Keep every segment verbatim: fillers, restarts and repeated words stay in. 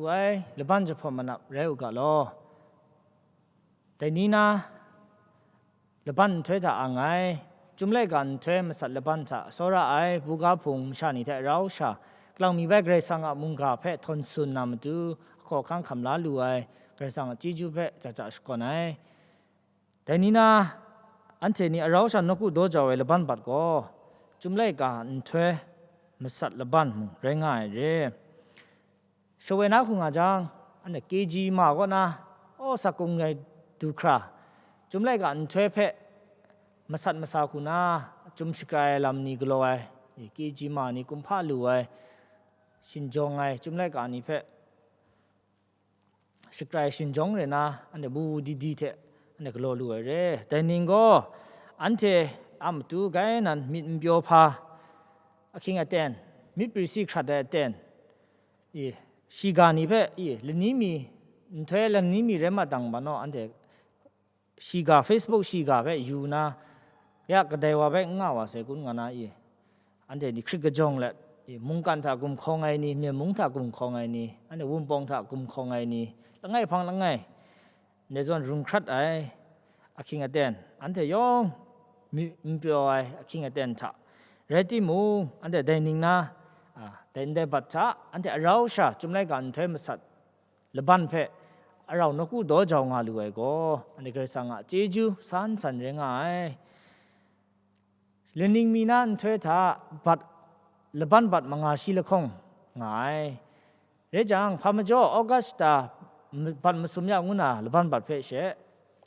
Ai laban jahpawt manap rai u ga law. Dai ni na laban nhtoi hta ang ai, Chyum laika nhtoi masat laban hta tsawra ai buga hpung masha ni hte rau sha, kalang mi bai Karai Kasang a mungga hpe htawn tsun na matu, ahkaw ahkang hkam la lu ai Karai Kasang a chyeju hpe jaja shakawn ai. Dai ni na, anhte ni arau sha nawku daw jau ai laban bat gaw, Chyum laika nhtoi masat laban mung rai nga ai re. Shawoi na hku nga jang, anhte K G ma kaw na, aw, sakung ai du hkra, Chyum laika nhtoi hpe masat masa hku na, chyum shakrai ai lam ni galaw ai, K G ma ni kumhpa lu ai, shinjawng ai Chyum laika ni hpe shakrai shinjawng rai na, anhte wu wu di di hte anhte galaw lu ai re. Dai ning gaw, anhte a matu gai nan myit n pyaw hpa, ahkying aten, myit pri si hkrat ai aten, i, shiga ni hpe, i, lani mi, nhtoi lani mi rai mat dang, mano, anhte shiga, Facebook shiga hpe yu na, ya kadai wa bai n nga wa sai kun nga na, i, anhte ni hkrit kajawng let, i, mungkan hta gumhkawng ai ni, myen mung hta gumhkawng ai ni, anhte Wunpawng hta gumhkawng ai ni, langai hpang langai, ndai zawn run hkrat ai, ahkying aten, anhte yawng mi-, n pyaw ai ahkying aten hta rai timung, anhte dai ning na, a, dai ndai bat hta, anhte arau sha Chyum laika nhtoi masat laban hpe arau nawku daw jau nga lu ai gaw, anhte Karai Kasang a chyeju san san rai nga ai. Laning mi na nhtoi hta bat, laban bat manga shi lahkawng nga ai. Rai jang, hpa majaw August ta m-, bat masum ya ngu na laban bat hpe she,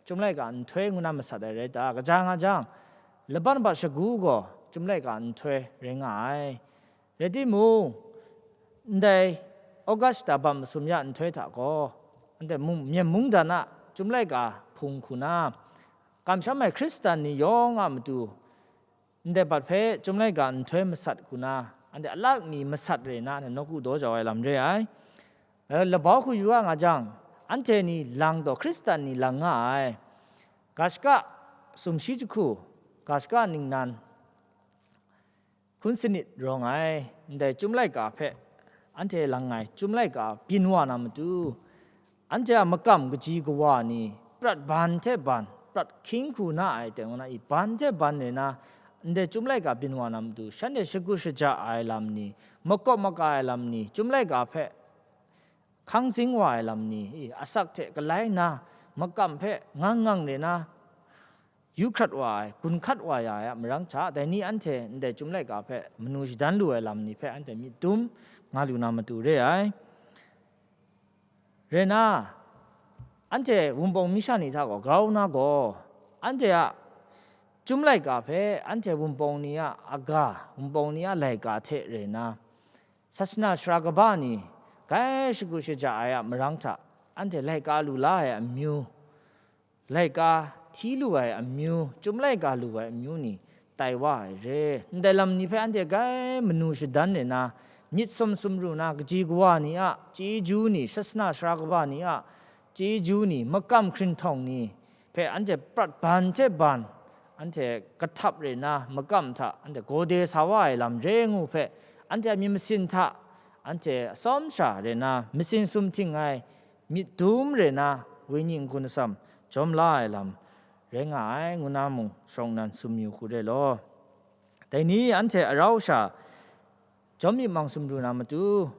Chyum laika nhtoi ngu na masat ai rai ta? Kaja nga jang, laban bat shagu gaw Chyum laika nhtoi rai nga ai. Rai timung, ndai August ta bat masum ya nhtoi hta gaw, anhte mung, myen mungdan a Chyum laika hpung hku na, kamsham ai Hkristan ni yawng a matu, ndai bat hpe Chyum laika nhtoi masat hku na, anhte alak mi masat rai na, anhte nawku daw jau ai lam re ai. Eh, labau hku yu a nga jang, anhte ni lang taw Hkristan ni lang nga ai. Ga shaka sumshi jahku, ga shaka ningnan, hkun sanit rawng ai, ndai Chyum laika hpe anhte lang ai Chyum laika byin wa na matu, anhte a makam kaji kawa ni prat ban hte ban, prat hkying hku na ai teng na i, ban hte ban rai na, ndai Chyum laika byin wa na matu, shanhte shagu shaja ai lam ni, makawp maka ai lam ni, Chyum laika hpe hkang zing wa ai lam ni, i, asak hte kalai nna, makam hpe ngang ngang rai na, yu hkrat wa ai, gun hkat wa ya ai a marang hta, dai ni anhte ndai Chyum laika hpe manu shadan lu ai lam ni hpe anhte myit dum nga lu na matu re ai. Rai na, anhte Wunpawng masha ni hta gaw grau na gaw, anhte a Chyum laika hpe anhte Wunpawng ni a aga, Wunpawng ni a laika hte rai na, sasana sara kaba ni, grai shagu shaja ai a marang hta, anhte laika lu la ai amyu, laika hti lu ai amyu, Chyum laika lu ai amyu ni tai wa ai re. Ndai lam ni hpe anhte grai manu shadan rai na, myit sum sumru na, kaji kawa ni a chyeju ni, sasana sara kaba ni a chyeju ni, makam hkrinhtawng ni hpe anhte prat ban hte ban, anhte kahtap rai na, makam hta anhte gawde sa wa ai lam re ngu hpe, anhte a myit masin hta, anhte atsawm sha rai na, masin sumhting ai, myit dum rai na, wenyi n-gun atsam jawm la ai lam rai nga ai, ngu na mung shawng nnan tsun yu hku re law. Dai ni anhte arau sha jawm myit mang sumru na matu,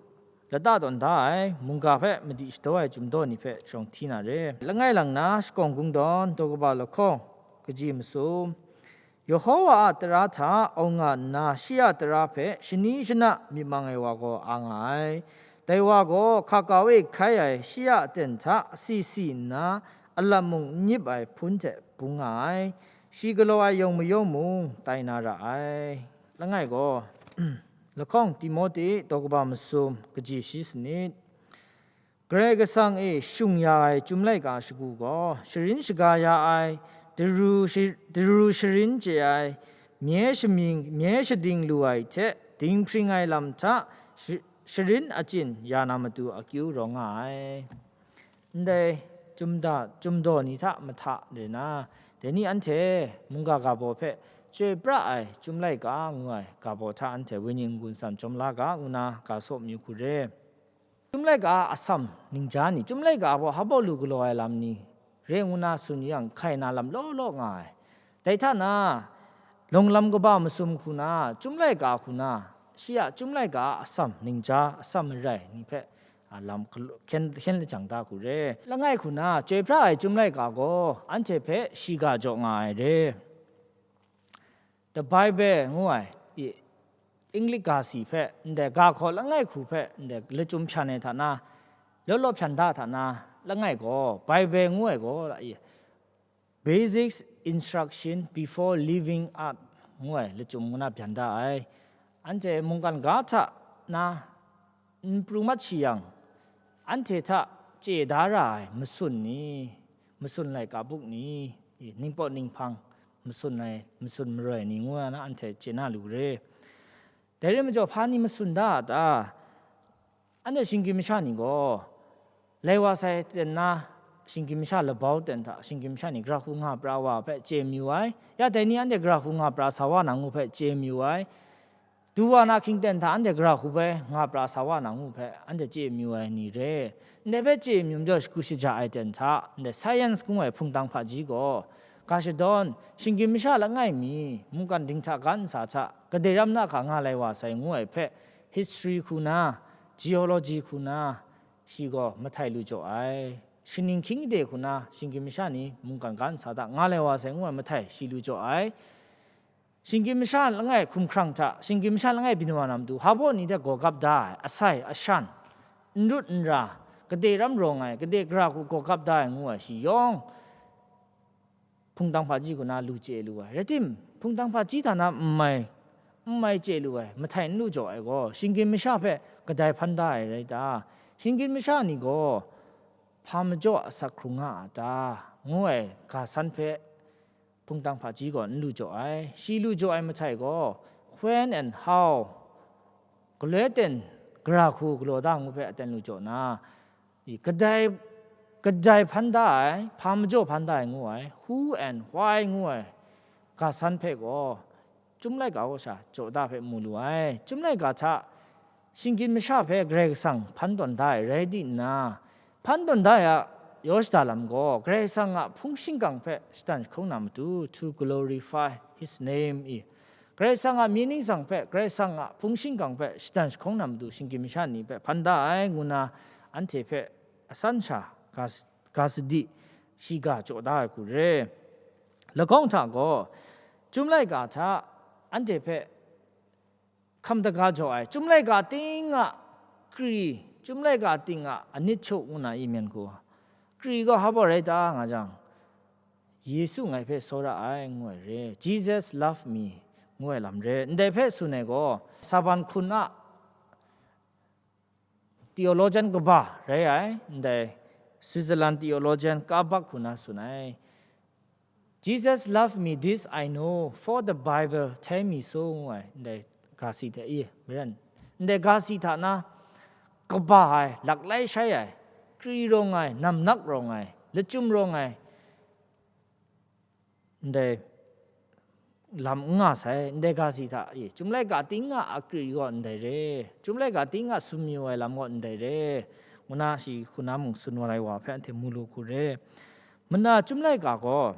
lata tawn da ai mungga hpe madi shadaw ai Chyum daw ni hpe shawng hti na re. Langai lang na Shakawn Kungdawn daw kaba lahkawng kaji masum, Yehowa a tara hta aung nga nna, shi a tara hpe shani shana myit mang ai wa gaw a nga ai. Dai wa gaw hka kau e hkai ai shi a aten hta asi si nna, alam mung n nyip ai hpun hte bung nga ai. Shi galaw ai yawng mayawng mung tai na ra ai. Langai gaw, lahkawng Timote daw kaba masum kaji shi sanit. Karai Kasang e shung ya ai Chyum laika shagu gaw, sharin shaga ya ai, daru shi-, daru sharin chye ai, mye shamying, mye shading lu ai hte dinghpring ai lam hta shi-, sharin achyin ya na matu akyu rawng nga ai. Ndai Chyum da, Chyum daw ni hta mahta rai na, dai ni anhte mungga ga baw hpe chyoi pra ai Chyum laika ngu ai ga baw hta anhte wenyi n-gun atsam jawm la ga, ngu na ga saw myu hku re. Chyum laika a atsam ningja ni, chyum laika gaw hpa baw lu galaw ai lam ni re ngu na tsun yang, hkai na lam law law nga ai. Dai hta na, lawng lam kaba masum hku na, chyum laika hku na, shi a chyum laika a atsam ningja, atsam marai ni hpe, a, lam galaw-, hkyen, hkyen lajang da hku re. Langai hku na, chyoi pra ai chyum laika gaw, anhte hpe shiga jaw nga ai re. The Bible ngu ai, i, English ga si hpe, ndai ga hkaw langai hku hpe, ndai lachyum hpyan ai hta na, law law hpyan da hta na, langai gaw, Bible ngu ai gaw, i, Basic Instruction Before Leaving Earth ngu ai lachyum ngu na byan da ai. Anhte mungkan ga hta na n pru mat shi yang, anhte hta chye da ra ai masun ni, masun laika buk ni, i, ningpawt ninghpang masun ai, masun maroi ni ngu na anhte chye na lu re. Dai rai majaw, hpa ni masun da a ta? Anhte shinggyim masha ni gaw, lai wa sai ten na, shinggyim masha labau ten hta, shinggyim masha ni gara hku nga pra wa hpe chye mayu ai. Ya dai ni anhte gara hku nga pra sa wa na ngu hpe chye mayu ai. Du wa na hkying ten hta anhte gara hku bai nga pra sa wa na ngu hpe anhte chye mayu ai ni re. Ndai hpe chye mayu majaw, shagu shaja ai ten hta, ndai science ngu ai hpungtang hpaji gaw, ga shadawn, shinggyim masha langai mi, mungkan dinghta ga nsa hta, gade ram na hka nga lai wa sai ngu ai hpe, history hku na, geology hku na, shi gaw mahtai lu jaw ai. Shaning hkying gade hku na, shinggyim masha ni mungkan ga nsa hta nga lai wa sai ngu ai mahtai shi lu jaw ai. Shinggyim masha langai hkumhkrang hta, shinggyim masha langai byin wa na matu, hpa baw ni hte gaw gap da ai, asai, ashan, n rut n ra, gade ram rawng ai, gade gara hku gaw gap da ai ngu ai shi yawng, hpungtang hpaji hku na lu chye lu ai. Rai tim, hpungtang hpaji hta na n mai, n mai chye lu ai, mahtai n lu jaw ai gaw, shinggyim masha hpe kadai hpan da ai rai ta? Shinggyim masha ni gaw hpa majaw asak hkrung nga a ta? Ngu ai ga san hpe, hpungtang hpaji gaw n lu jaw ai. Shi lu jaw ai mahtai gaw, when and how, galoi ten, gara hku galaw da ngu hpe aten lu jaw na, i, kadai, kadai hpan da ai, hpa majaw hpan da ai ngu ai, who and why ngu ai ga san hpe gaw, Chyum laika gaw sha jaw da hpe mu lu ai. Chyum laika hta shinggyim masha hpe Karai Kasang hpan tawn da ai rai di nna, hpan tawn da ai a yaw shada lam gaw, Karai Kasang a hpung shingkang hpe shatan jahkawng na matu, to glorify His name i, Karai Kasang a myit ningsang hpe, Karai Kasang a hpung shingkang hpe shatan jahkawng na matu, shinggyim masha ni hpe hpan da ai, ngu na anhte hpe asan sha ga, ga sadi, shiga jaw da ai hku re. Lahkawng hta gaw, Chyum laika hta anhte hpe hkam daga jaw ai, Chyum laika ting a kri, Chyum laika ting a anit hkyu ngu na i men hku, kri gaw hpa baw rai ta nga jang, Yesu ngai hpe tsawra ai, ngu ai re, Jesus love me, ngu ai lam re. Ndai hpe tsun ai gaw, Saban hkun a theologian kaba rai ai, ndai Switzerland theologian Kabak hku na tsun ai. Jesus love me, this I know, for the Bible tell me so, ngu ai, ndai ga si hte i, maren. Ndai ga si hta na, kaba ai, laklai shai ai, kri rawng ai, namnak rawng ai, lachyum rawng ai, ndai lam n nga sai, ndai ga si hta i, Chyum laika ting a akri gaw ndai re, Chyum laika ting a sumyu ai lam gaw ndai re, ngu na shi hku na mung tsun wa ai wa hpe anhte mu lu hku re. Mana Chyum laika gaw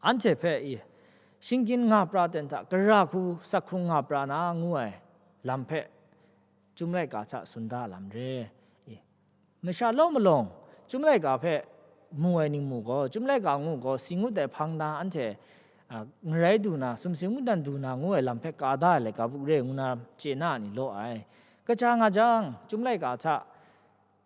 anhte hpe i, shinggyim nga pra ten hta, gara hku sak hkrung nga pra na ngu ai lam hpe Chyum laika hta tsun da lam re. I, masha law malawng Chyum laika hpe mu ai ning mu gaw, Chyum laika ngu gaw, si ngut ai hpang na anhte, a, ngarai du na, sumsing mungdan du na ngu ai lam hpe ka da ai laika buk re ngu na chye na ni law ai. Kaja nga jang, Chyum laika hta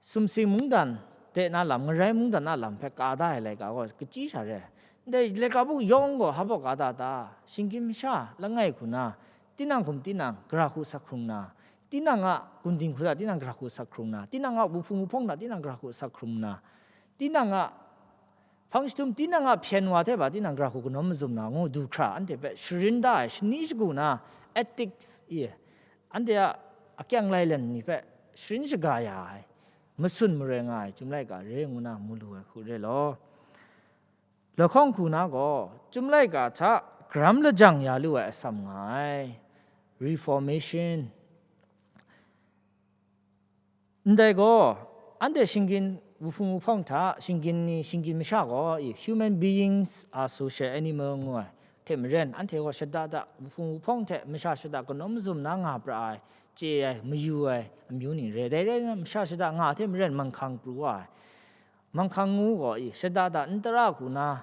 sumsing mungdan de na lam, ngarai mungdan a lam hpe ka da ai laika gaw, kachyi sha re. Ndai laika buk yawng gaw hpa baw ka da ta? Shinggyim masha langai hku na, tinang hkum tinang gara hku sak hkrung na, tinang a gundin hku hta tinang gara hku sak hkrung na, tinang a wuhpung wuhpawng hta tinang gara hku sak hkrung na, tinang a hpang jahtum, tinang a hpyen wa hte hpa tinang gara hku kanawn mazum na ngu du hkra anhte hpe sharin da ai, shani shagu na ethics i, anhte a akyang lailen ni hpe sharin shaga ya ai, masun maroi nga ai Chyum laika re ngu na mu lu ai hku re law. Lahkawng hku na gaw, Chyum laika hta garam lajang ya lu ai atsam nga ai, Reformation. Ndai gaw, anhte shinggyim wuhpung wuhpawng hta, shinggyim ni, shinggyim masha gaw, i, human beings are social animal ngu ai hte maren, anhte gaw shada da, wuhpung wuhpawng hte masha shada kanawn mazum na nga pra ai, chye ai, mayu ai amyu ni re. Dai rai nna, masha shada nga hte maren, manghkang pru wa ai. Manghkang ngu gaw, i, shada da n tara hku na,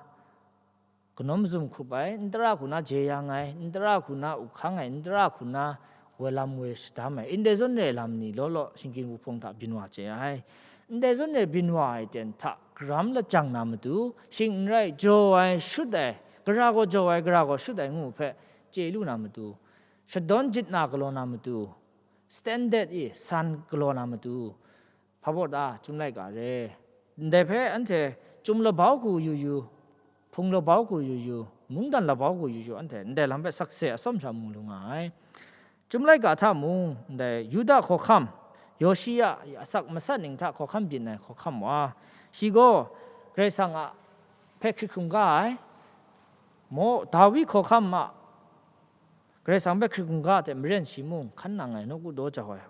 kanawn mazum hkup ai, n tara hku na jeyang ai, n tara hku na up hkang ai, n tara hku na woi lam woi shadam ai, ndai zawn re lam ni law law shinggyim wuhpawng hta byin wa chye ai. Ndai zawn re byin wa ai ten hta karam lajang na matu, shing n rai, jaw ai, shut ai, gara gaw jaw ai, gara gaw shut ai ngu hpe chye lu na matu, shadawn jit na galaw na matu, standard e san galaw na matu, hpa baw ta, Chyum laika re. Ndai hpe anhte Chyum labau hku yu yu, Hpung labau hku yu yu, mungdan labau hku yu yu, anhte ndai lam hpe sakse atsawm sha mu lu nga ai. Chyum laika hta mung, ndai Yuda hkawhkam, Yoshiya asak masat ning hta hkawhkam byin ai hkawhkam wa, shi gaw Karai Kasang a hpe hkrit hkungga ai, maw, Dawi hkawhkam a Karai Kasang hpe hkrit hkungga hte maren shi mung hkan nang ai, nawku daw jau ai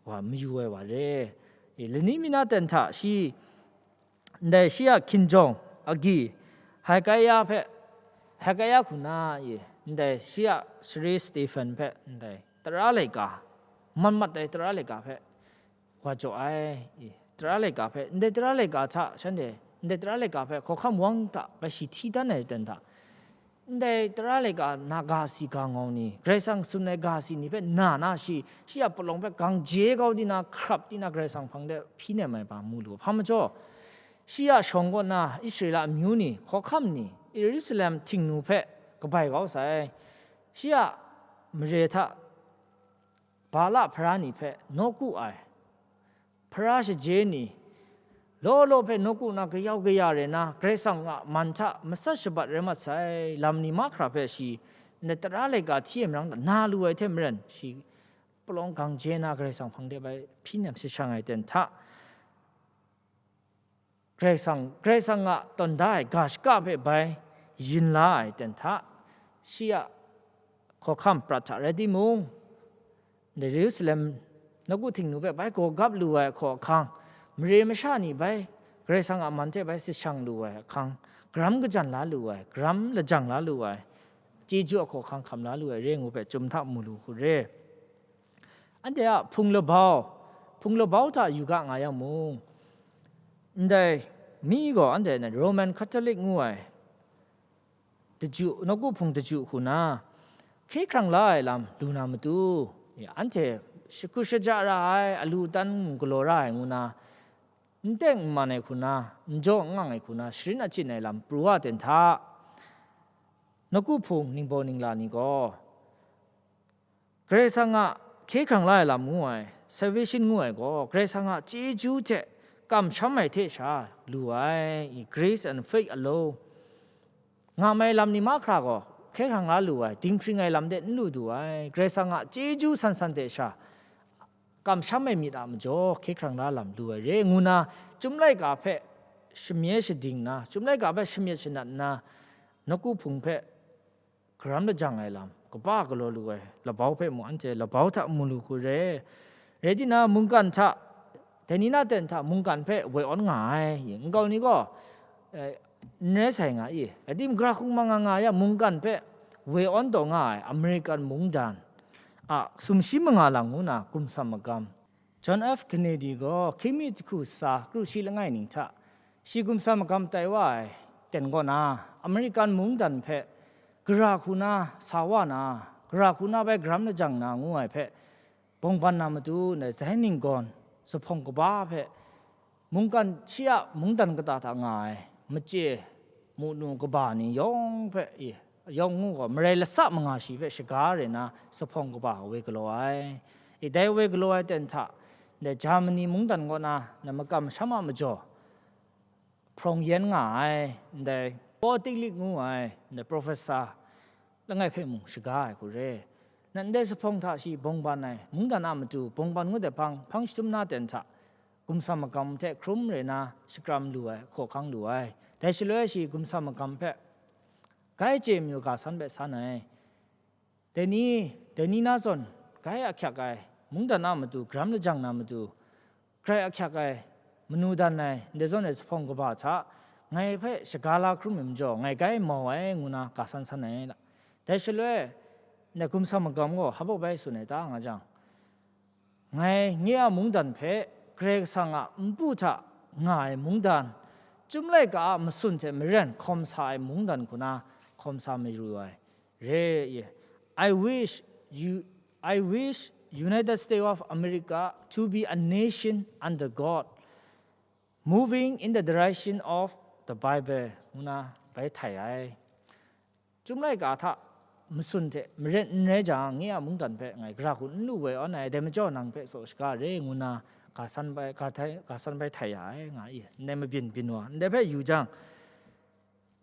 wa, mayu ai wa re. E, lani mi na ten hta shi, ndai shi a hkinjawng agyi, Hekaia hpe, Hekaia hku na, e, ndai shi a sare Stephen hpe, ndai tara laika, mat mat ai tara laika hpe, wa jaw ai, i, tara laika hpe, ndai tara laika hta shanhte, ndai tara laika hpe hkawhkam wang hta bai shi hti dan ai ten hta, ndai tara laika na ga si ga ngau ni, Karai Kasang tsun ai ga si ni hpe na na shi, shi a palawng hpe gang je kau di na, hkrap di na, Karai Kasang hpang de hpyi nem ai hpa mu lu. Hpa majaw, shi a shawng kaw na Israela amyu ni, hkawhkam ni, Yerusalem htingnu hpe kabai kau sai, shi a mare hta Bala hpara ni hpe nawku ai, hpara shaje ni, law law hpe nawku na kayau kaya re na, Karai Kasang a man hta matsat shabat rai mat sai, lam ni mahkra hpe shi ndai tara laika hti e marang na lu ai hte maren, shi palawng gang je na Karai Kasang hpang de bai hpyi nem shashang ai ten hta, Karai Kasang, Karai Kasang a tawn da ai ga shaka hpe bai yin la ai ten hta, shi a hkawhkam prat hta rai timung, Jerusalem nawku htingnu hpe bai gaw gap lu ai hkaw ahkang, mare masha ni bai Karai Kasang a man hte bai shashang lu ai ahkang, garam kajan la lu ai, garam lajang la lu ai, chyeju a hkaw ahkang hkam la lu ai re ngu hpe chyum hta mu lu hku re. Anhte a hpung labau, hpung labau hta yu ga nga yang mung, ndai mi gaw anhte Roman Catholic ngu ai daju, nawku hpung daju hku na, hkye hkrang la ai lam lu na matu, anhte shakut shaja ra ai, alu tan mung galaw ra ai ngu na, n teng n man ai hku na, n jaw n ngang ai hku na, sharin achyin ai lam pru wa ten hta, nawku hpung ningbau ningla ni gaw, Karai Kasang a hkye hkrang la ai lam ngu ai, salvation ngu ai gaw, Karai Kasang a chyeju hte kamsham ai hte sha lu ai, i, grace and faith alone. Ngam ai lam ni mahkra gaw, hkye hkrang la lu ai, dinghpring ai lam de n lu du ai, Karai Kasang a chyeju san san hte sha kamsham ai myit a majaw, hkye hkrang la lam lu ai re, ngu na, Chyum laika hpe shamye shading na, Chyum laika hpe shamyet shanat nna, nawku hpung hpe garam lajang ai lam, kaba galaw lu ai labau hpe mung anhte labau hta mu lu hku re. Rai tinang, mungkan hta, dai ni na ten hta mungkan hpe woi awn nga ai, nkau ni gaw, eh, n rai sai nga i, rai timung, gara hkung manga nga ya mungkan hpe woi awn taw nga ai American mungdan a sumshi manga lang ngu na gumsam magam, John F Kennedy gaw hkying mi jahku sa kru shi langai ning hta, shi gumsam magam tai wa ai ten kaw na, American mungdan hpe gara hku na sa wa na, gara hku na bai garam lajang na ngu ai hpe bawngban na matu, ndai Zionist gawn zuphpawng kaba hpe mungkan shi a mungdan kata hta nga ai, machye munu kaba ni yawng hpe, i, yawng ngu gaw, marai lasa manga shi hpe shaga re na, zuphpawng kaba woi galaw ai. I, dai woi galaw ai ten hta, ndai Germany mungdan kaw na, ndai makam masham a majaw, hprawng yen nga ai, ndai Paul Tillich ngu ai, ndai professor langai hpe mung shaga ai hku re. Nan ndai zuphpawng hta shi bawngban ai, mungdan a matu bawngban ngut ai hpang, hpang jahtum na ten hta, gumsam magam hte hkrum re na shakram lu ai, hkaw hkang lu ai. Dai shaloi shi gumsam magam hpe, grai chye mayu ga san hpe san ai. Dai ni, dai ni na zawn, grai ahkyak ai, mungdan a matu, garam lajang na matu, grai ahkyak ai, manu dan ai, ndai zawn ai zuphpawng kaba hta, ngai hpe shaga la hkrum ai majaw, ngai grai mau ai, ngu na ga san san ai. Dai shaloi, ndai gumsam magam gaw hpa bai tsun ai ta, nga jang, ngai nye a mungdan hpe Karai Kasang a npu hta nga ai mungdan, Chyum laika a matsun hte maren hkawm sa ai mungdan hku na hkawm sa mayu ai re. I wish you, I wish United States of America to be a nation under God, moving in the direction of the Bible, ngu na bai htai ai. Chyum laika hta matsun hte maren n rai jang, nye a mungdan hpe ngai gara hku n lu ai awn ai, dai majaw nang hpe tsaw shaga re, ngu na ga san bai, ga htai, ga san bai htai ya ai, nga i, ndai mabyin byin wa, ndai hpe yu jang,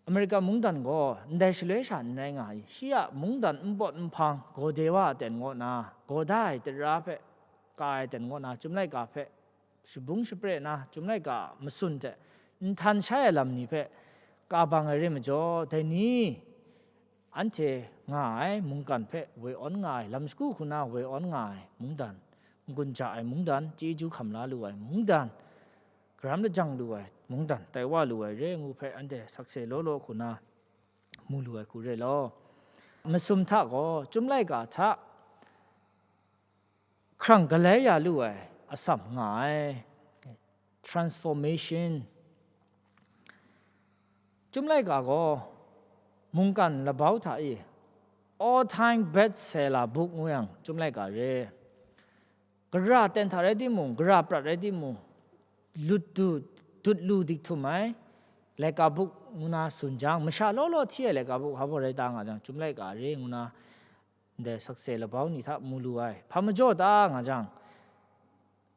America mungdan gaw ndai shaloi sha n rai nga i, shi a mungdan npawt nhpang, gaw de wa aten ngaw na, gaw da ai tara hpe ka ai aten ngaw na, Chyum laika hpe shabung shapre na, Chyum laika a matsun hte nhtan shai ai lam ni hpe ka bang ai re majaw, dai ni anhte nga ai mungkan hpe woi awn nga ai, lam shagu hku na woi awn nga ai mungdan, n-gun ja ai mungdan, chyeju hkam la lu ai mungdan, garam lajang lu ai mungdan, tai wa lu ai re ngu hpe anhte sakse law law hku na mu lu ai hku re law. Masum hta gaw Chyum laika hta hkrang galai ya lu ai atsam nga ai. Transformation. Chyum laika gaw mungkan labau hta e all time best seller book ngu yang Chyum laika re. Gara ten hta rai timung, gara prat rai timung, lut du, dut lu dik htum ai, laika book ngu na tsun jang, masha law law hti ai laika book hpa baw rai ta nga jang, Chyum laika re ngu na ndai sakse labau ni hta mu lu ai. Hpa majaw ta nga jang,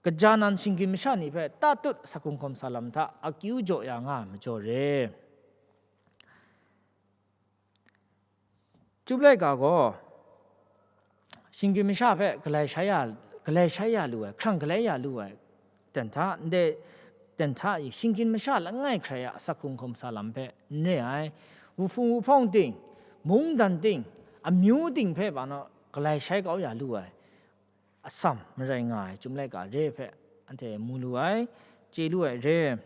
kaja nan shinggyim masha ni hpe tatut asak hkrung hkawm sa lam hta akyu jaw ya nga ai majaw re. Chyum laika gaw shinggyim masha hpe galai shai ya, galai shai ya lu ai, hkrang galai ya lu ai, ten hta, ndai ten hta i, shinggyim masha langai hkrai a asak hkrung hkawm sa lam hpe n re ai, wuhpung wuhpawng ting, mungdan ting, amyu ting hpe ba naw galai shai kau ya lu ai atsam marai nga ai Chyum laika re hpe anhte mu lu ai, chye lu ai re.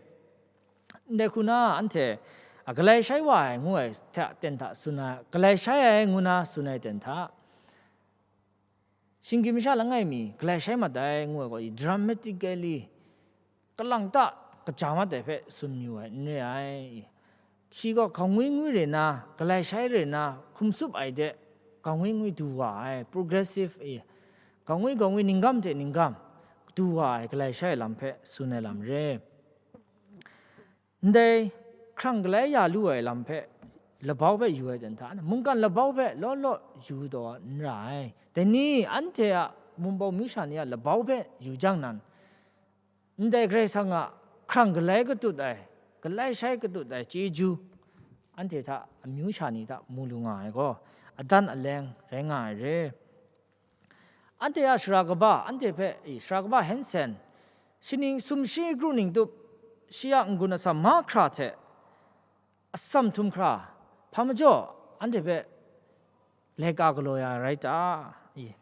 Ndai hku na anhte, a, galai shai wa ai ngu ai hta ten hta tsun ai, galai shai ai ngu na tsun ai ten hta, shinggyim masha langai mi galai shai mat ai ngu ai gaw, dramatically, kalang ta kaja mat ai hpe tsun yu ai n re ai. Shi gaw gaw ngwi ngwi re na, galai shai re na, hkum tsup ai de, gaw ngwi ngwi du wa ai, progressive e, gaw ngwi gaw ngwi, ninggam hte ninggam du wa ai galai shai lam hpe tsun ai lam re. Ndai hkrang galai ya lu ai lam hpe, labau hpe yu ai ten hta, mungkan labau hpe law law yu taw n ra ai. Dai ni anhte a mungbaw myu sha ni a labau hpe yu jang nan, ndai Karai Kasang a hkrang galai katut ai, galai shai katut ai chyeju, anhte hta amyu sha ni hta mu lu nga ai gaw, adan aleng rai nga ai re. Anhte a sara kaba, anhte hpe, e, sara kaba Hensen, shi ning sumshi kru ning tup, shi a n-gun atsam mahkra hte atsam htum hkra, hpa majaw anhte hpe laika galaw ya rai ta? E,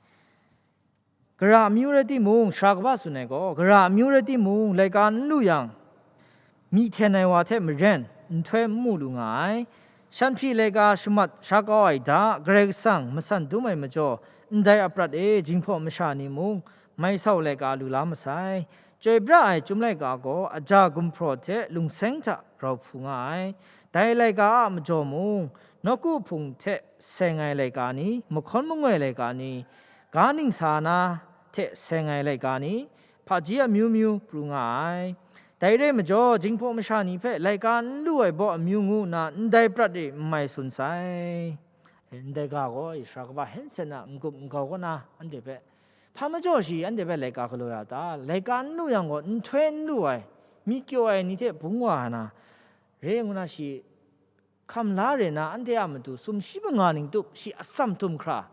gara amyu rai timung, sara kaba tsun ai gaw, gara amyu rai timung, laika n lu yang, myi hten ai wa hte maren nhtoi n mu lu nga ai. Shan hpyi laika shamat sha kau ai da, Karai Kasang masan dum ai majaw, ndai aprat e jinghpaw masha ni mung mai sau laika lu la masai. Chyoi pra ai Chyum laika gaw aja gumhpraw hte lungseng hta grau hpu nga ai. Dai laika a majaw mung, nawku hpung hte seng ai laika ni, mahkawn mangoi laika ni, ga ningsa na hte seng ai laika ni, hpaji amyu myu pru nga ai. Dai re majaw, jinghpaw masha ni hpe laika n lu ai baw amyu ngu nna ndai prat e n mai tsun sai. Ndai ga gaw, sara kaba Hensen a n-gup n-gau kaw na anhte hpe, hpa majaw shi anhte hpe laika galaw ya ta? Laika n lu yang gaw, nhtoi n lu ai, myi kyaw ai ni hte bung wa na, re ngu na shi hkam la re na, anhte a matu sumshi manga ning tup shi atsam htum hkra,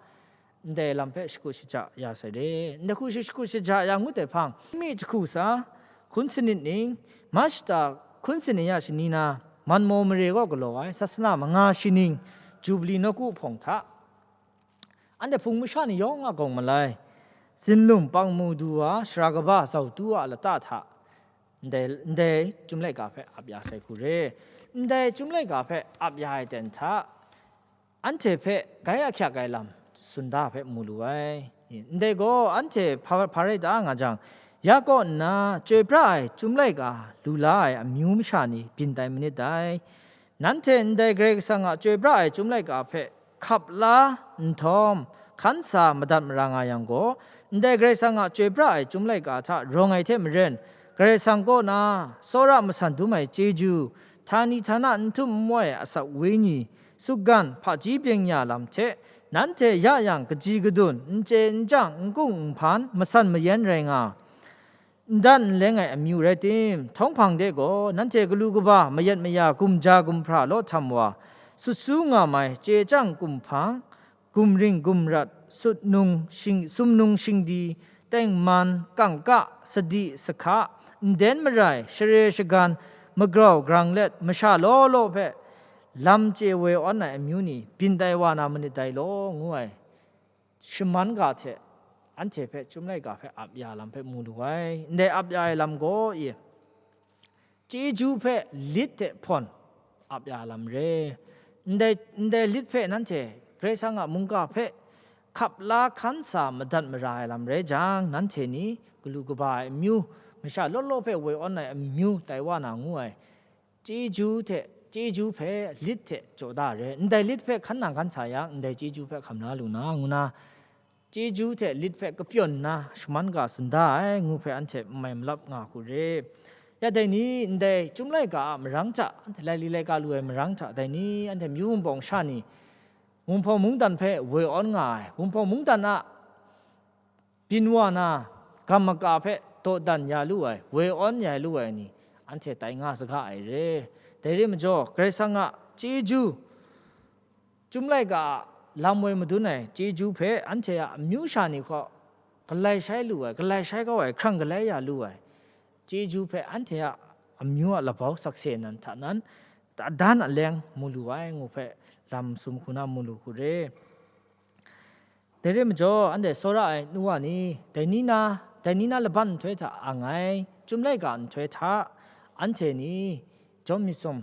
ndai lam hpe shakut shaja ya sai re. Ndai hku shi shakut shaja ya ngut ai hpang, mi jahku sa, hkun sanit ning, Mashta hkun sanit ya shani na, Manmaw mare kaw galaw ai, sasana manga shi ning, Jubli nawku hpawng hta, anhte Hpung masha ni yawng a gawng malai, zinlum pang mu du wa, sara kaba zau tu a lata hta, ndai, ndai chyum laika hpe ap ya sai hku re. Ndai chyum laika hpe ap ya ai ten hta, anhte hpe gai ahkyak ai lam tsun da hpe mu lu ai. Ndai gaw anhte hpa, hpa rai ta nga jang, ya kaw nna chyoi pra ai chyum laika lu la ai amyu masha ni byin tai manit dai. Nanhte ndai Karai Kasang a chyoi pra ai chyum laika hpe hkap la nhtawm, hkan sa madat mara nga yang gaw, ndai Karai Kasang a chyoi pra ai chyum laika hta rawng ai hte maren, Karai Kasang kaw na tsawra masan dum ai chyeju, htani htana n htum n wai ai asak wenyi, sutgan, hpaji byeng-ya lam hte, nanhte ya yang kaji kadun, n chye n chyang, n kung n hpan, masan mayan rai nga, n dan n leng ai amyu rai tim, htawng hpang de gaw, nanhte galu kaba, mayat maya, gumja gumhpra law htam wa, sut su nga mai, chye chyang kumhpang, gumring gumrat, sut nung shing, sumnung shingdi, tengman, kangka, sadi, sahka, nden marai, share shagan, magrau grang let, masha law law hpe lam chye woi awn ai amyu ni byin tai wa na manit dai law, ngu ai shaman ga hte anhte hpe chyum laika hpe ap ya lam hpe mu lu ai. Ndai ap ya ai lam gaw, i, chyeju hpe lit hte hpawn ap ya lam re. Ndai, ndai lit hpe nanhte Karai Kasang a mungga hpe hkap la hkan sa madat mara ai lam rai jang, nanhte ni galu kaba ai amyu, masha law law hpe woi awn ai amyu tai wa na ngu ai chyeju hte, chyeju hpe lit hte jaw da re. Ndai lit hpe hkan nang hkan sa yang, ndai chyeju hpe hkam la lu na, ngu na, chyeju hte lit hpe kapyawn nna shaman ga tsun da ai, ngu hpe anhte n mai malap nga hku re. Ya dai ni, ndai chyum laika a marang hta, anhte laili laika lu ai marang hta, dai ni anhte myu wunpawng sha ni, Wunpawng mungdan hpe woi awn nga ai, Wunpawng mungdan a byin wa na, gam maka hpe dawdan ya lu ai, woi awn ya lu ai ni, anhte tai nga saga ai re. Dai re majaw, Karai Kasang a chyeju, chyum laika a lam woi madun ai chyeju hpe anhte a amyu sha ni hkaw galai shai lu ai, galai shai kau ai, hkrang galai ya lu ai chyeju hpe anhte a amyu a labau sakse nan hta nan, adan aleng mu lu ai, ngu hpe lam sum hku na mu lu hku re. Dai re majaw, anhte tsawra ai nu wa ni, dai ni na, dai ni na laban nhtoi hta ang ai, chyum laika nhtoi hta, anhte ni jawm myit sum,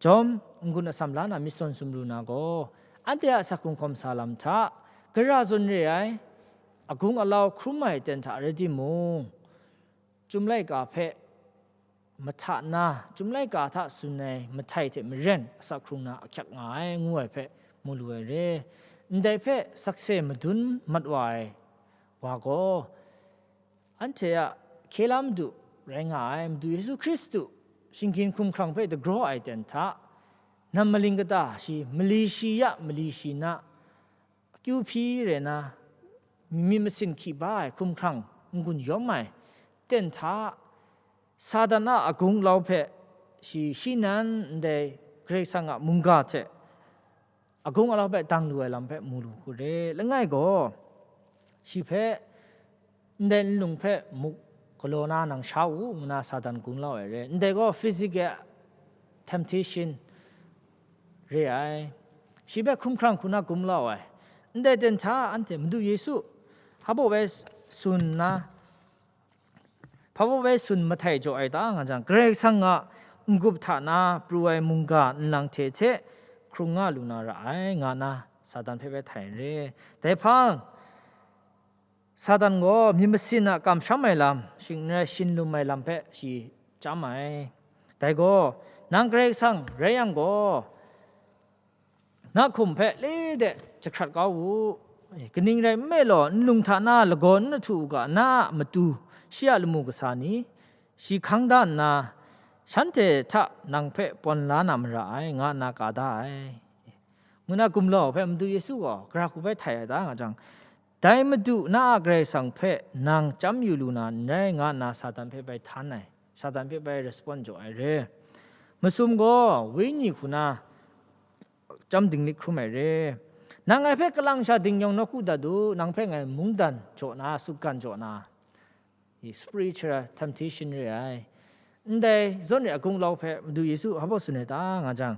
jawm n-gun atsam la na myit sawn sumru na gaw, anhte a asak hkrung hkawm sa lam hta, gara zawn re ai, agung alau hkrum ai ten hta rai timung, chyum laika hpe mahta na, chyum laika hta tsun ai mahtai hte maren asak hkrung na ahkyak nga ai, ngu ai hpe mu lu ai re. Ndai hpe sakse madun mat wa ai wa gaw, anhte a hkye la madu rai nga ai Madu Yesu Hkristu shinggyim hkumhkrang hpe dagraw ai ten hta, nam maling kata shi, mali shi ya, mali shi na, akyu hpyi re na, myit masin hkyi ba ai hkumhkrang n-gun yawm ai ten hta, Satan a agung lau hpe shi, shi nan ndai Karai Kasang a mungga hte agung alau hpe dang lu ai lam hpe mu lu hku re. Langai gaw, shi hpe ndai nlung hpe muk galaw na nang sha u, ngu na Satan gumlau ai re. Ndai gaw physical temptation re ai. Shi hpe hkumhkrang hku na gumlau ai. Ndai ten hta anhte Madu Yesu hpa baw bai tsun nna, hpa baw bai tsun mahtai jaw ai ta nga jang, Karai Kasang a n-gup hta na pru ai mungga nlang hte hte hkrung nga lu na ra ai, nga na Satan hpe bai htai re. Dai hpang, Satan gaw myit masin a kamsham ai lam, shing n rai shin lum ai lam hpe shi chyam ai. Dai gaw, nang Karai Kasang rai yang gaw, na hkum hpe le de jahkrat kau u. Kaning rai nme law, nlung hta na lagaw n ahtu u ga, na a matu, shi a lamu kasa ni, shi hkang da nna, shanhte hta nang hpe pawn la na mara ai, nga nna ka da ai, ngu na gumlau hpe Madu Yesu gaw gara hku bai htai ai ta nga jang, Dai Madu na a Karai Kasang hpe nang chyam yu lu na n rai, nga nna Satan hpe bai htan ai, Satan hpe bai respond jaw ai re. Masum gaw wenyi hku na chyam dinglik hkrum ai re. Nang ngai hpe kalang sha ding yawng nawku dat u, nang hpe ngai mungdan jaw na, sutgan jaw na, i, spiritual temptation re ai. Ndai zawn re agung lau hpe Madu Yesu hpa baw tsun ai ta nga jang,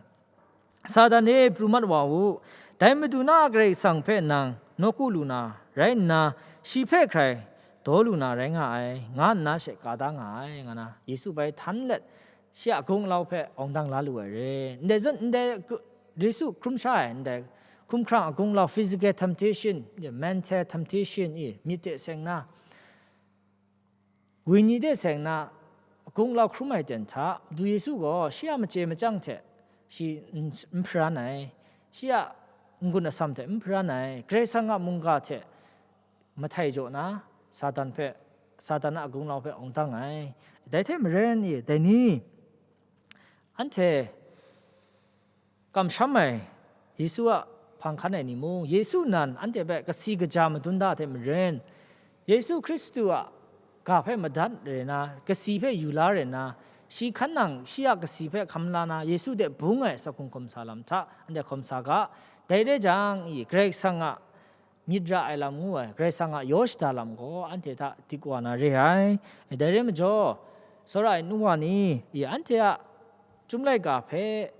Satan e, pru mat wa u, dai Madu na a Karai Kasang hpe nang nawku lu na rai nna, shi hpe hkrai daw lu na rai nga ai, nga nna she ka da nga ai, nga na Yesu bai htan let, shi a gung lau hpe awng dang la lu ai re. Ndai zawn, ndai gu-, Yesu hkrum sha ai, ndai hkumhkrang a gung lau, physical temptation, mental temptation i, myit hte seng na, wenyi hte seng na, gung lau hkrum ai ten hta, Madu Yesu gaw shi a machye machyang hte shi n, n hparan ai, shi a n-gun atsam hte n hparan ai, Karai Kasang a mungga hte mahtai jaw na, Satan hpe, Satan a gung lau hpe awng dang ai. Dai hte maren i, dai ni, anhte kamsham ai, Yesu a hpang hkan ai ni mung, Yesu nan anhte hpe kasi kaja madun da hte maren, Yesu Hkristu a ga hpe madat rai na, kasi hpe yu la rai na, shi hkan nang shi a kasi hpe hkam la na, Yesu de bung ai sakhung hkawm sa lam hta anhte hkawm sa ga. Dai rai jang, i, Karai Kasang a myit ra ai lam ngu ai, Karai Kasang a yaw shada lam gaw anhte hta dik wa na re ai. Dai rai majaw, tsawra ai nu wa ni, i, anhte a Chyum laika hpe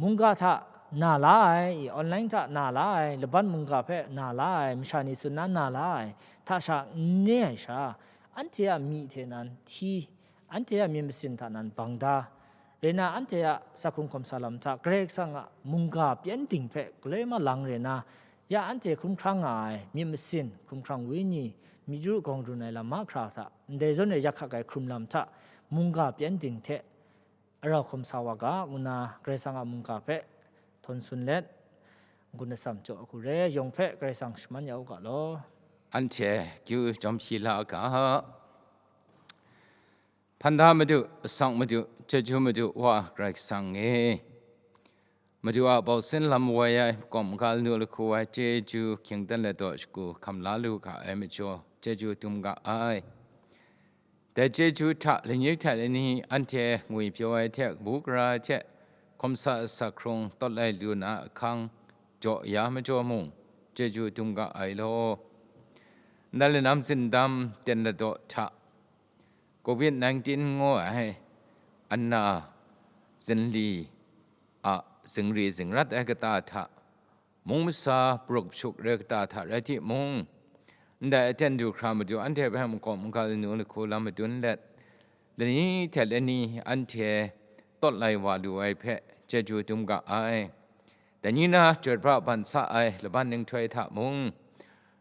mungga hta na la ai, i, online hta na la ai, laban mungga hpe na la ai, masha ni tsun na na la ai, hta sha n re ai sha, anhte a myi hte nan hti, anhte a myit masin hta nan bang da, rai na, anhte a sakhung hkawm sa lam hta Karai Kasang a mungga pyengdin hpe galoi ma lang rai na, ya anhte hkrum hkrang nga ai myit masin, hkrum hkrang wenyi, myit ru gawng run ai lam mahkra hta, ndai zawn e yak hkak ai hkrum lam hta, mungga pyengdin hte arau hkawm sa wa ga, ngu na Karai Kasang a mungga hpe htawn tsun let, n-gun atsam jaw hku re, yawng hpe Karai Kasang shaman ya u ga law. Anhte kyu jawm hpyi la ga. Hpan da Madu, asak Madu, chyeju Madu, Wa Karai Kasang e. Madu a bausin lam woi ai, makawp maga lanu lahku ai, chyeju hkying dan ladaw shagu hkam la lu ga ai majaw, chyeju dum ga ai. Dai chyeju hta lani hta lani anhte ngwi pyaw ai hte, kabu gara ai hte, hkawm sa asak hkrung tawt lai lu na ahkang jaw ya majaw mung, chyeju dum ga ai law. Ndai lanam zindam ten ladaw hta, covid nineteen ngu ai, ana zinli a zingri zingrat ai kata hta, mung masa paruk shuk re kata hta rai timung, ndai aten du hkra Madu anhte hpe makawp maga lanu lahku lam madun let, lani hte lani anhte tawt lai wa lu ai hpe chyeju dum ga ai. Dai ni na chyoi pra ban sa ai laban ninghtoi hta mung,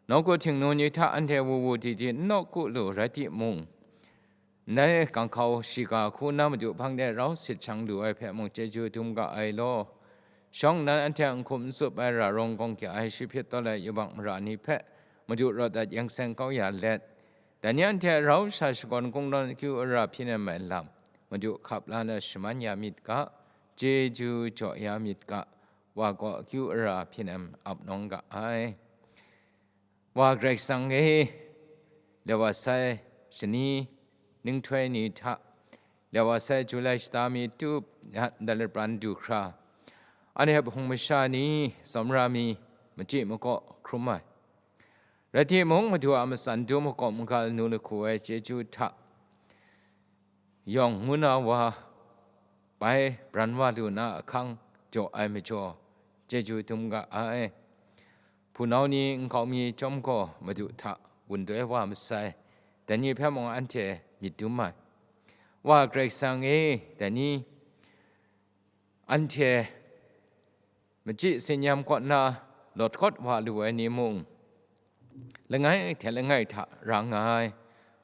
nawku htingnu ni hta anhte wu wu di di n nawku lu rai timung, ndai ganghkau shiga hku na Madu hpang de rau sit shang lu ai hpe mung chyeju dum ga ai law. Shawng nnan anhte a n hkum n tsup ai ra rawng gawng kya ai shi hpyit tawt ai yubak mara ni hpe Madu rawt dat yang seng kau ya let, dai ni anhte rau sha shakawn kungdawn akyu ara hpyi nem ai lam, Madu hkap la na shaman ya myit ga, chyeju jaw ya myit ga, Wa gaw akyu ara hpyi nem ap nawng ga ai. Wa Karai Kasang e, le wa sai shani ninghtoi ni hta, le wa sai Julai shata mi tup, ndai lapran du hkra, anhte hpung masha ni, tsawmra mi, machyi makaw hkrum ai. Rai timung, Madu a matsan dum makawp maga lanu lahku ai chyeju hta, yawng ngu na wa bai bran wa lu na ahkang jaw ai majaw, chyeju dum ga ai. Hpunau ni nkau mi chyawm gaw Madu hta wun doi wa masai, dai ni hpe mung anhte myit dum ai. Wa Karai Kasang e, dai ni anhte machyi tsin-yam kaw na lawt kawt wa lu ai ni mung, langai hte langai hta ra nga ai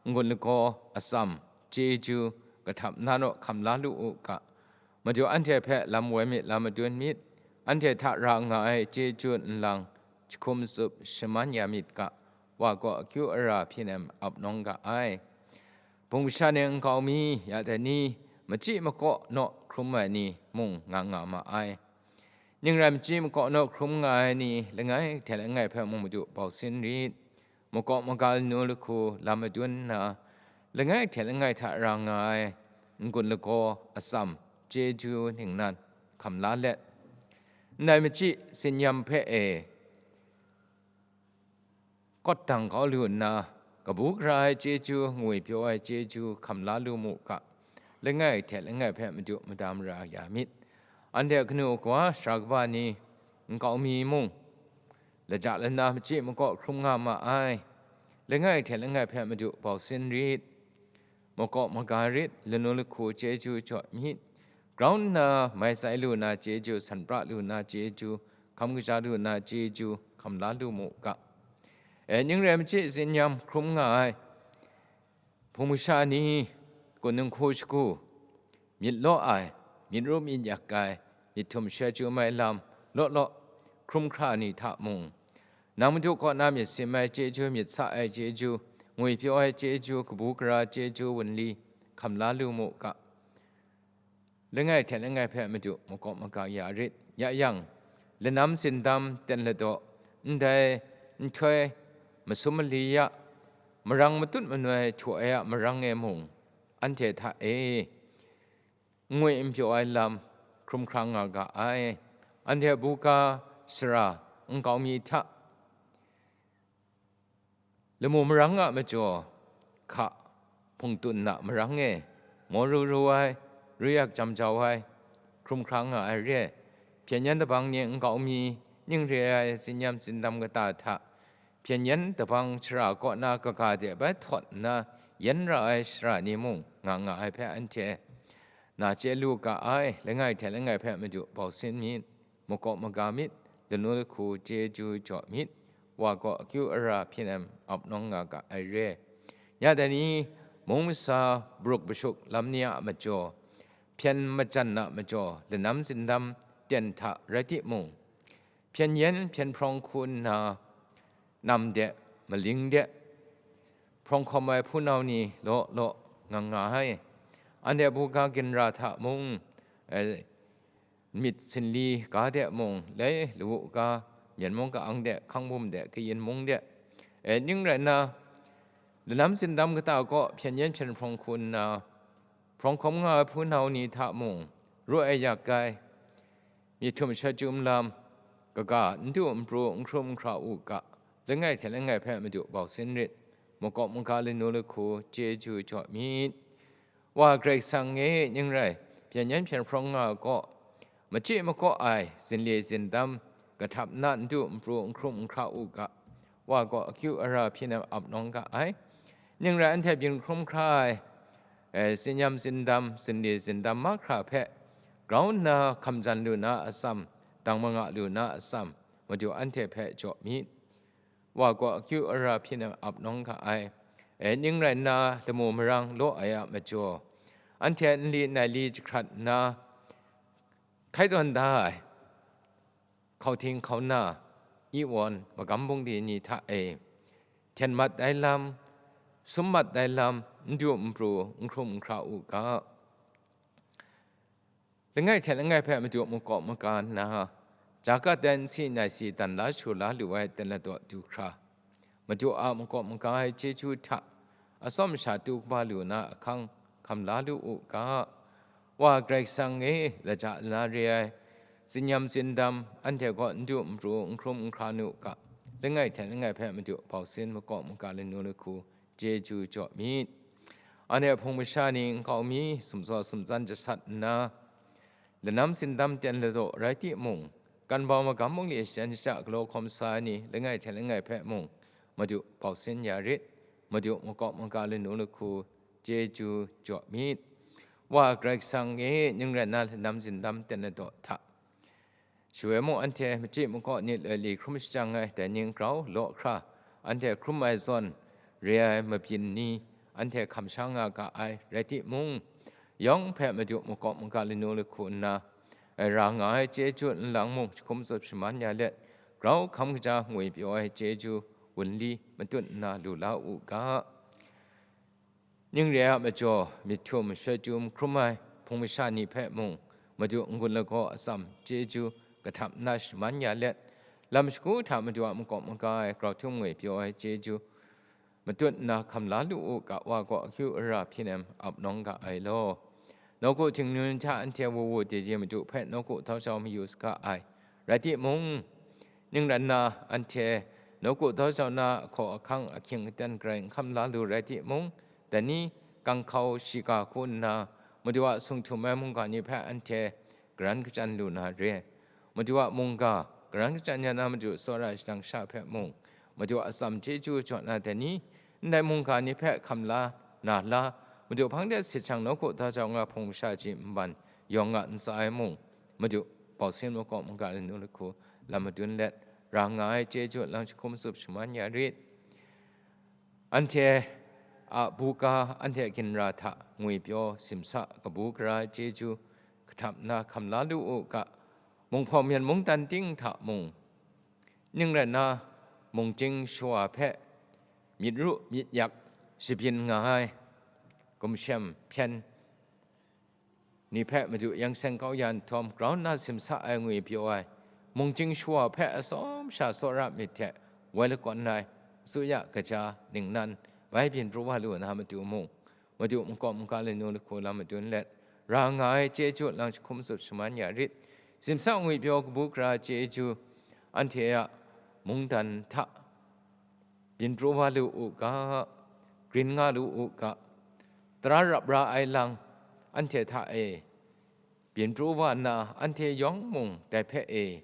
n-gun lagaw atsam chyeju kahtap na naw hkam la lu u ga. Madu anhte hpe lam woi myit, lam madun myit, anhte hta ra nga ai chyeju nlang jahkum tsup shaman ya myit ga, Wa gaw akyu ara hpyi nem ap nawng ga ai. Hpung masha ni nkau mi, ya dai ni, machyi makaw naw hkrum ai ni mung nga nga ma ai. Ning rai machyi makaw naw hkrum nga ai ni langai hte langai hpe mung Madu bau sin rit. Makawp maga lanu lahku lam madun nna, langai hte langai hta ra nga ai n-gun lagaw atsam chyeju ningnan hkam la let, ndai machyi tsin-yam hpe e kawt dang kau lu nna, kabu gara ai chyeju, ngwi pyaw ai chyeju hkam la lu mu ga, langai hte langai hpe Madu mada mara ya myit. Anhte kanu kawa sara kaba ni, nkau mi mung, laja lana machyi makaw hkrum nga ma ai. Langai hte langai hpe Madu bau sin rit, makawp maga rit, lanu lahku chyeju jaw myit, grau nna mai tsai lu na chyeju, san pra lu na chyeju, hkam kaja lu na chyeju, hkam la lu mu ga. E, ning rai machyi, tsin yam hkrum nga ai Hpung masha ni, kunung hku shagu, myit law ai, myit ru myit yak ai, myit htum sha chyu mai lam, law law, hkrum hkra ni hta mung, nang Madu kaw na myit sim ai chyeju, myit sa ai chyeju, ngwi pyaw ai chyeju, kabu gara chyeju, wunli, hkam la lu mu ga. Langai hte langai hpe Madu makawp maga ya rit. Ya yang, lanam zindam ten ladaw, ndai nhtoi masum mali ya, marang matut manoi htu ai a marang e mung, anhte hta e ngwi n pyaw ai lam hkrum hkrang nga ga ai. Anhte buga sara nkau mi hta lamu marang a majaw hka hpungtun a marang e, maw ru ru ai, ru yak jam jau ai, hkrum hkrang nga ai re. Hpyen yan dabang ni nkau mi ning re ai, tsin yam tsin dam kata hta, hpyen yan dabang shara kaw na kaga de bai htawt nna, yan ra ai shara ni mung nga nga ai hpe anhte na chye lu ga ai. Langai hte langai hpe Madu bau sin myit, makawp maga myit, lanu lahku chyeju jaw myit, wa gaw akyu ara hpyen ai ap nawng nga ga ai re. Ya dai ni, mung masa, baruk bashuk lam ni a majaw, hpyen majan a majaw, lanam zindam ten hta rai timung, hpyen yan hpyen hprawng hku nna, nam de, maling de, hprawng hkawm ai hpunau ni law law nga nga ai. Anhte buga ginra hta mung, eh, myit sinli ga de mung, lai lawu ga, myen mung ka-ang de, hkang bum de, kayin mung de, eh, ning rai nna, lanam zindam kata kaw hpyen yan hpyen hprawng hku nna, hprawng hkawm nga ai hpunau ni hta mung, ru ai yak ai, myit htum sha chyum lam, kaga n du n pru, n hkrum n hkra u ga. Langai hte langai hpe Madu bau sin rit, makawp maga lanu lahku chyeju jaw myit. Wa Karai Kasang e, ning rai, hpyen yan hpyen hprawng nga ai kaw, machyi makaw ai, zinli zindam, kahtap na n du n pru, n hkrum n hkra u ga. Wa gaw akyu ara hpyen ai ap nawng ga ai. Ning rai, anhte byin hkrum hkra ai, eh, tsin yam tsin dam, zinli zindam mahkra hpe grau nna hkam jan lu na atsam, dang manga lu na atsam, Madu anhte hpe jaw myit. Wa gaw akyu ara hpyen ai ap nawng ga ai. Eh, ning rai nna, lamu marang law ai a majaw, anhte nli nai li jahkrat nna, hkai tawn da ai, hkauhting hkauna, iwawn, magam bungli ni hta e, hten mat ai lam, sum mat ai lam, n du n pru, n hkrum n hkra u ga. Langai hte langai hpe Madu makawp maga nna, ja gat ai nsi nai si dan la shagu la lu ai ten ladaw du hkra, Madu a makawp maga ai chyeju hta atsawm sha tu kaba lu na ahkang hkam la lu u ga. Wa Karai Kasang e, laja lana re ai, tsin yam tsin dam, anhte gaw n du n pru, n hkrum n hkra nu ga. Langai hte langai hpe Madu bau sin, makawp maga lanu lahku chyeju jaw myit. Anhte hpung masha ni nkau mi sumsaw sumtsan jasat nna, lanam sindam ten ladaw rai timung, kan bau magam bungli shajan shaja galaw hkawm sa ai ni langai hte langai hpe mung, Madu bau sin ya rit, Madu makawp maga lanu lahku chyeju jaw myit. Wa Karai Kasang e, ning rai nna lanam sindam ten ladaw hta, shawoi mung anhte machyi makaw ni loi li hkrum shajang ai, dai ni grau law hkra, anhte hkrum ai zawn, re ai mabyin ni, anhte hkam sha nga ga ai rai timung, yawng hpe Madu makawp maga lanu lahku nna, ra nga ai chyeju nlang mung jahkum tsup shaman ya let, grau hkam kaja ngwi pyaw ai chyeju wunli matut nna lu la u ga. Ning re a majaw, myit htum shoi chyum hkrum ai hpung masha ni hpe mung, Madu n-gun lagaw atsam chyeju kahtap nna shaman ya let, lam shagu hta Madu a makawp maga ai grau htum ngwi pyaw ai chyeju matut nna hkam la lu u ga. Wa gaw akyu ara hpyen ai ap nawng ga ai law. Nawku htingnu ni hta anhte wu wu de de Madu hpe nawku tau jau mayu saga ai. Rai timung, ning ran nna anhte nawku tau jau na ahkaw ahkang ahkying aten garai n hkam la lu rai timung, dai ni, ganghkau shiga hku nna, Madu a sung htum ai mungga ni hpe anhte garan kachyan lu na re. Madu a mungga garan kachyan ya na Madu tsawra shadang sha hpe mung, Madu a atsam chyeju jaw na dai ni, ndai mungga ni hpe hkam la, na la, Madu hpang de sit shang nawku da jau nga hpung masha ji nban yawng nga ntsa ai mung, Madu bawsin makawp mungga lanu lahku lam madun let, ra nga ai chyeju lang jahkum tsup shaman ya rit. Anhte a buga, anhte ginra hta ngwipyaw simsa kabu gara chyeju kahtap na hkam la lu u ga, munghpawng myen mungdan ting hta mung, ning rai nna, mungchying shawa hpe myit ru myit yak shabyin nga ai gumshem hpyen ni hpe Madu yang seng kau ya nhtawm, grau nna simsa ai ngwipyaw ai, mungchying shawa hpe atsawm sha tsawra myit hte woi lakawn ai, asuya kaja ningnan bai byin pru wa lu na matu mung, Madu makawp mungga lanu lahku lam madun let, ra nga ai chyeju lang jahkum tsup shaman ya rit. Simsa ngwipyaw kabu gara chyeju anhte a mungdan hta byin pru wa lu u ga, grin nga lu u ga, tara rap ra ai lang anhte hta e byin pru wa nna, anhte yawng mung dai hpe e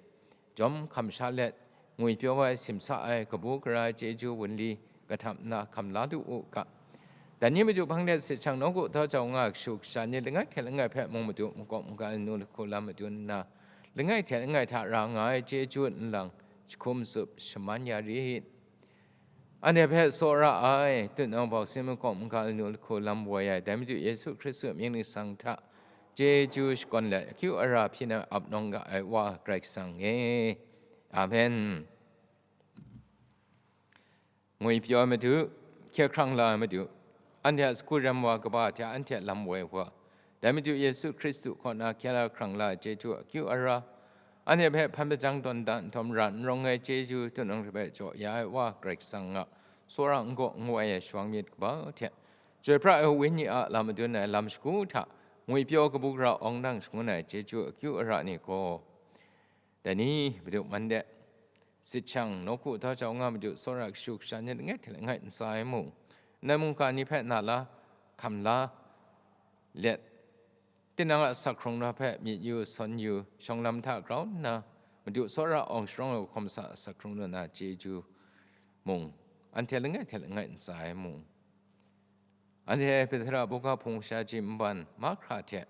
jawm hkam sha let, ngwipyaw ai, simsa ai, kabu gara ai chyeju wunli kahtap nna hkam la lu u ga. Dan ni Madu hpang de sit shang nawku da jau nga ai kashu kasha ni langai hte langai hpe mung Madu makawp mungga lanu lahku lam madun nna, langai hte langai hta ra nga ai chyeju nlang jahkum tsup shaman ya rit. Anhte hpe tsawra ai, tutnawng bawsin makawp mungga lanu lahku lam woi ai, dai Madu Yesu Hkristu mying ningsang hta chyeju shakawn let akyu ara hpyi na ap nawng ga ai Wa Karai Kasang e. Amen. Ngwipyaw ai Madu, hkye hkrang la ai Madu, anhte a sagu rem wa kaba hte anhte a lam woi wa, dai Madu Yesu Hkristu kaw na hkye la hkrang la ai chyeju akyu ara, anhte hpe hpan hpajang tawn da nhtawm ra n rawng ai chyeju tutnawng hte hpe jaw ya ai Wa Karai Kasang a tsawra n gaw n woi ai shawang myit kaba hte, Chyoi pra ai Wenyi a lam madun ai lam shagu hta ngwipyaw kabu gara awng nang shangun ai chyeju akyu ara ni gaw, dai ni Madu man de, sit shang nawku da jau nga Madu tsawra kashu kasha ni langai hte langai ntsa ai mung, ndai mungga ni hpe na la, hkam la let, tinang a asak hkrung na hpe myit yu, sawn yu, shawng lam hta grau nna, Madu tsawra awng sharawng ai hkawm sa asak hkrung na na chyeju mung, anhte langai hte langai ntsa ai mung, anhte Petera buga hpung masha ji nban mahkra hte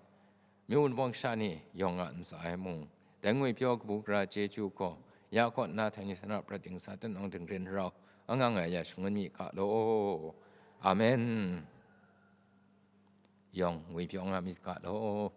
myu wunpawng sha ni yawng nga ntsa ai mung, dai ngwipyaw kabu gara chyeju gaw ya kaw nna htani sana prat dingsa tutnawng dingrin rau angang ai ya shangun mi ga law. Amen. Yawng ngwipyaw nga mi ga law.